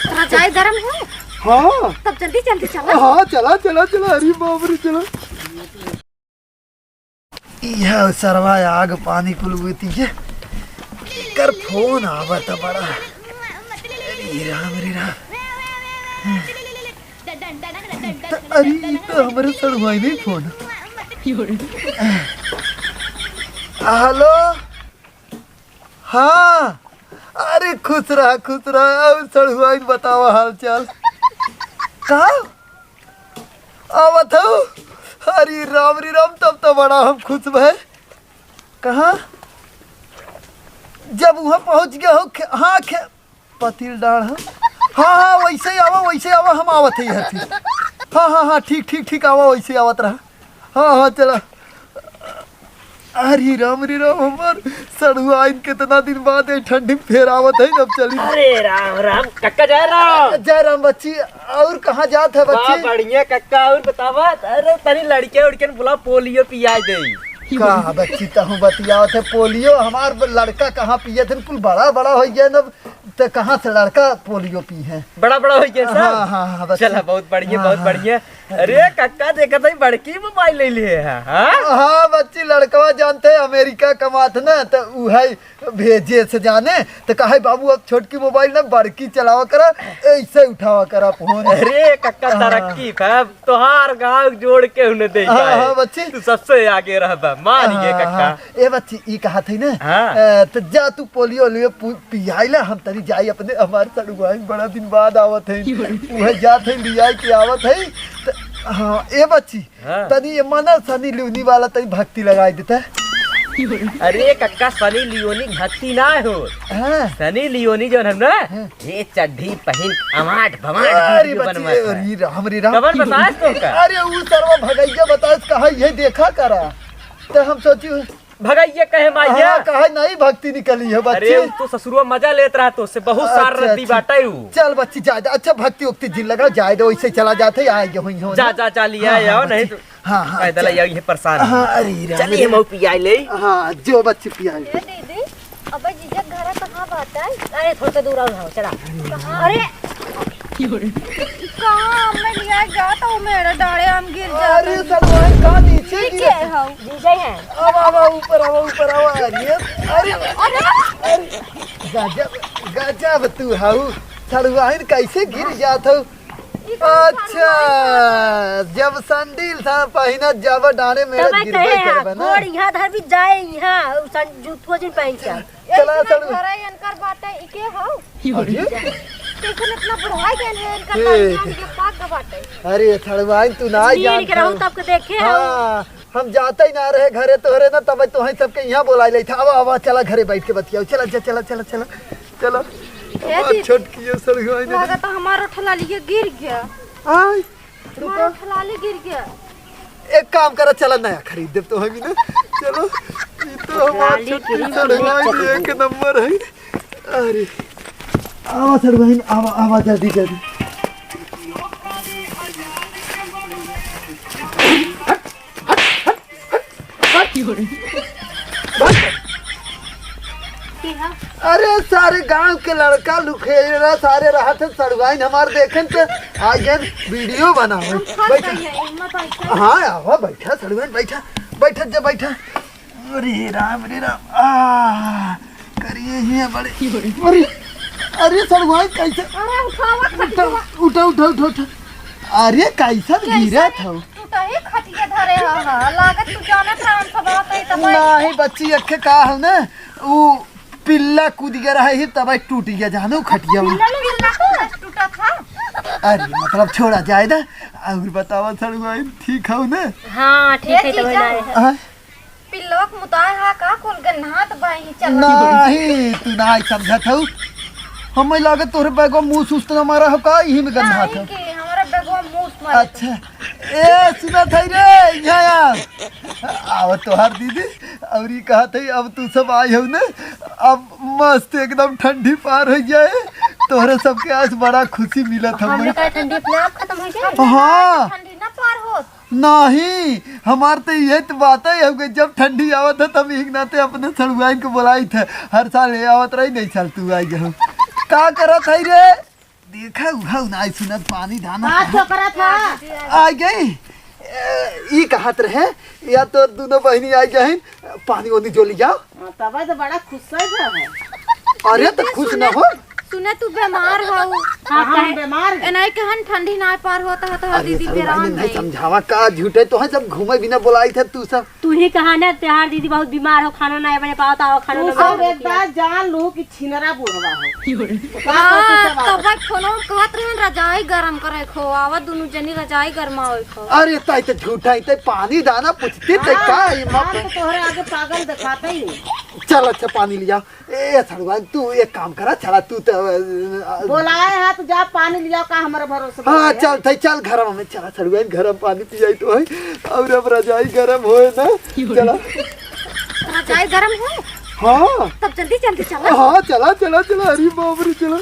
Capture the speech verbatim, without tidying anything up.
रजाई गरम हो? हाँ। तब जल्दी जल्दी चला। हाँ, चला, चला, चला, अरे बाप रे, चला। यह सरवा आग पानी कुल हुई थी ये। एकर फोन आवत बड़ा। अरे राम, अरे राम। त अरे, ई तो हमरे सड़ुआइन ही फोन। हेलो, हाँ, अरे खुश रहा, खुश रहा। और सड़ुआइन बतावा हाल चाल। का आवत हो? अरे राम रे राम, तब तो बड़ा हम खुश भए। कहाँ? जब वहाँ पहुँच गया हो खे-, हाँ खे-, पतील डाढ़, हाँ? हाँ, हाँ, वैसे ही आवा, वैसे ही आवा, हम आवत है यहाँ से। हाँ, हाँ, हाँ, ठीक, ठीक, ठीक, आवा, वैसे ही आवत रहा। हाँ, हाँ, चला। अरे राम रे राम, हमार सड़ुआइन कितना दिन बाद ये ठंडी में फेर आवत है, अब चली। अरे राम राम, कक्का जय राम। जय राम बच्ची, और कहाँ जात है बच्ची? बढ़िया कक्का, और बतावा, अरे तनी लड़के उड़के न बुला, पोलियो पियाई दे। का बच्ची, तहूँ बतियावत है पोलियो? हमार लड़का कहाँ पियत है, कुल बड़ा बड़ा हो गया न, त कहाँ से लड़का पोलियो पी है? बड़ा बड़ा हो गया सब। हाँ, हाँ, हाँ, बच्ची। चला, बहुत बढ़िया, हाँ, बहुत हाँ। बढ़िया। अरे कक्का, देखत है बड़की मोबाइल ले लिए है, हाँ? हाँ बच्ची, लड़कवा जानते हैं अमेरिका कमात ना, त उहै भेजे से जाने, त कहे बाबू अब छोटकी मोबाइल ना बड़की चलावा करा, ऐसे उठावा करा फोन। अरे कक्का, हाँ। तरक्की फैब, तोहार गाँव जोड़ के उन्हें दे हाँ, पाए। हाँ, बच्ची। तू सबसे आगे रहबा, मान गए हाँ, कक्का। हाँ। ए बच्ची, ई कहत है ना, हाँ। अ, त जा तू पोलियो ओलियो पु-, पियाई ला, हम तनी जाई अपने, हमार सड़ुआइन बड़ा दिन बाद आवत है। उहै जात है, लियाई के आवत है। त, हाँ, ए बच्ची, हाँ। तनी ये मना सनी लियोनी वाला तनी भक्ति लगाई देता। अरे कक्का, सनी लियोनी भक्ति ना हो। हाँ। सनी लियोनी जौन हम ना, हाँ। ये चड्ढी पहिन अमाट बमाट अरे वीडियो बच्ची, बनवात है। अरे राम रे राम। कवन बतास तो का? अरे ऊ सरवा भगैया बतास कहा ये देखा करा। त हम सोची भगैया कहे माई हाँ, है। कहे नहीं भक्ति निकली है बच्ची। अरे ऊ तो ससुरवा मजा लेत रहा तो से बहुत सार अच्छा, रद्दी अच्छा। बाटे ऊ। चल बच्ची जा, जा। अच्छा भक्ति उक्ति जिन लगा जाए दो, वैसे चला जाते आए ये हुई हो जा, ना। जा, जा, लिया हाँ, आओ, हाँ, नहीं बच्ची। तो हाँ, हाँ, पैदल चल। आई आओ, ये परेशान है। हाँ, अरे राम चलिए, रे। मऊ पियाई ले। हाँ, जो बच्ची पियाई। ए दीदी, अबे जीजा के घरा कहाँ बाटे? अरे, थोड़ा सा दूर आओ, चला। कहाँ? अरे! कहाँ हमें लिया जाता हूँ, मेरे डाढ़े हम गिर जाते अरे, हैं। सलमान, कहाँ नीचे नीचे गिरा? है। जीजा ही है। आवा, आवा, ऊपर आवा, ऊपर आवा। अरे, अरे, अरे! अरे, गजब, गजब तू हऊ। सड़ुआइन कैसे गिर जात हऊ? ई कौन अच्छा, सड़ुआइन? जब संडील सा पहिनत जाबा डाँड़े में तब गिरबे कहे हैं, करबा ना। गोड़ यहाँ धरबी जाए यहाँ, उ सन-, जूतवा जिन पहन के आओ। चला, ऐसे ना चल। घरे इनकर बाटे, ई के हौ? अरे? कैसन इतना बुढ़ाई गए हैं, इनकर ए। नाम ये पाक का बाटे। अरे, सड़ुआइन, तू ना नील जानत के रहू हऊ। तब के देखे हऊ। हाँ, हम जाते ही ना रहे घरे तोहरे ना, तब तोहई सबके यहाँ बोलाई लेत। आवा, आवा, चला घरे बैठ के बतियाओ। चला, जा, चला, चला, चला। चला। ए हमार दीदी। छोटकी ये सड़ुआइन ना। लागत हमार ठलाली ये गिर गया। आय, हमार रुका। ठलाली गिर गया। एक काम करा, चला नया खरीद देब तो हमी ना। चलो, ई तो हमार ठलाली छोटकी गिरी सड़ुआइन गिरी एक नंबर है। अरे, आवा सड़ुआइन, आवा, आवा, जल्दी, जल्दी। अरे सारे गांव के लड़का लुखेरा सारे रहत हैं, सड़ुआइन हमार देखेन त आ गए वीडियो बनावे। हम फंस बैठा। गए हैं, हिम्मत आई क्या? हाँ, आवा बैठा सड़ुआइन, बैठा, बैठा जा बैठा। अरे राम रे राम, आ करिए ही है बड़े। अरे, अरे सड़ुआइन कैसे? अरे उठावा उठा, खटिया। उठा, उठा, उठा, उठा। अरे कैसन कैसन गिरत हौ? टूटही खटिया धरे ह, ह, लागत तू जानत रहा हम सब आवत है तब। नहीं बच्ची, अखे का हौ ना, उ पिल्ला कूद गया रहा ही तब टूट गया जानो खटिया। पिल्ला, पिल्ला टूटा था। अरे मतलब छोड़ा जाए दा, और बतावा सड़ुआइन ठीक हौ ना? हाँ, ठीक ए है, तो जीजा। ना है। हाँ? पिल्लवा के मुताए हा का कुल गन्हात बाई चला। नहीं, तू ना समझत हौ। हमें लागत तोहरे बैगवा मूस उस तो ना मारा हो का, यही में गन्हात नहीं हौ। कि हमारा बैगवा मूस मारे। अच्छा। ए, सुनत है रे, यहाँ आ। आवा तोहार दीदी, और ई कहत है, अब तू सब आई हौ ना, अब मस्त एकदम ठंडी पार हो जाए। तोहरे सबके आज बड़ा खुशी मिलत हमने हमें। का ठंडी अपने आप खत्म हो जाए? हाँ। ठंडी ना पार होत। नहीं, हमार तो यह तो बात है, हमके जब ठंडी आवत है, तब एक नाते अपने सड़ुआइन को बुलाइत है। हर साल ये आवत रही, नहीं साल तू आई जाओ। का करत है रे? देखा, उहउ नाहीं सुनत, पानी दाना बात कहाँ तो करत हा। आ गई। ए, ई कहत रहे, या तो दुनो बहिनी आ गए हैं, पानी ओनी जो लिया। हाँ, तब तो बड़ा खुश है। अरे तो खुए खुश सुने, ना हो। सुने तू बीमार हो। हाँ, हम काहे? बीमार हैं। एनाई कहन ठंडी ना पार होता है तो अरे दीदी सरवा, बेरान नहीं है। समझावा का झूठे तो है, सब घूमे बिना बोलाई थे तू सब। तू ही कहा ना, तोहार दीदी बहुत बीमार हो, खाना ना बने पावत, आओ खाना तू ना सब बने एक पावत। बार जान लू कि छिनरा बुढ़वा हो। तो का हाँ, करते सब आओ? तब भाई फोनो में कहत रहन रजाई गरम करे खो, आवा दुनु जनी रजाई गरमावे खो। अरे ताई तो झूठा ही, ताई पानी दाना पूछती ते हाँ, का ई मत। हम तो तोहरे आगे पागल दिखाते ही नहीं। चल अच्छा पानी लिया। ए सड़ुआइन, तू एक काम करा, चला तू तो, अ, बोलाए हा तो जा पानी लिया का हमारे भरोसे हाँ, बोलाए हा? चल, थई, चल, घर में चला, सड़ुआइन, घर में पानी पियाई तो है, और अब रजाई गरम होए ना, चला। रजाई गरम हो? हाँ। तब जल्दी, जल्दी चला। हाँ, चला, चला, चला, अरे बाप रे, चला।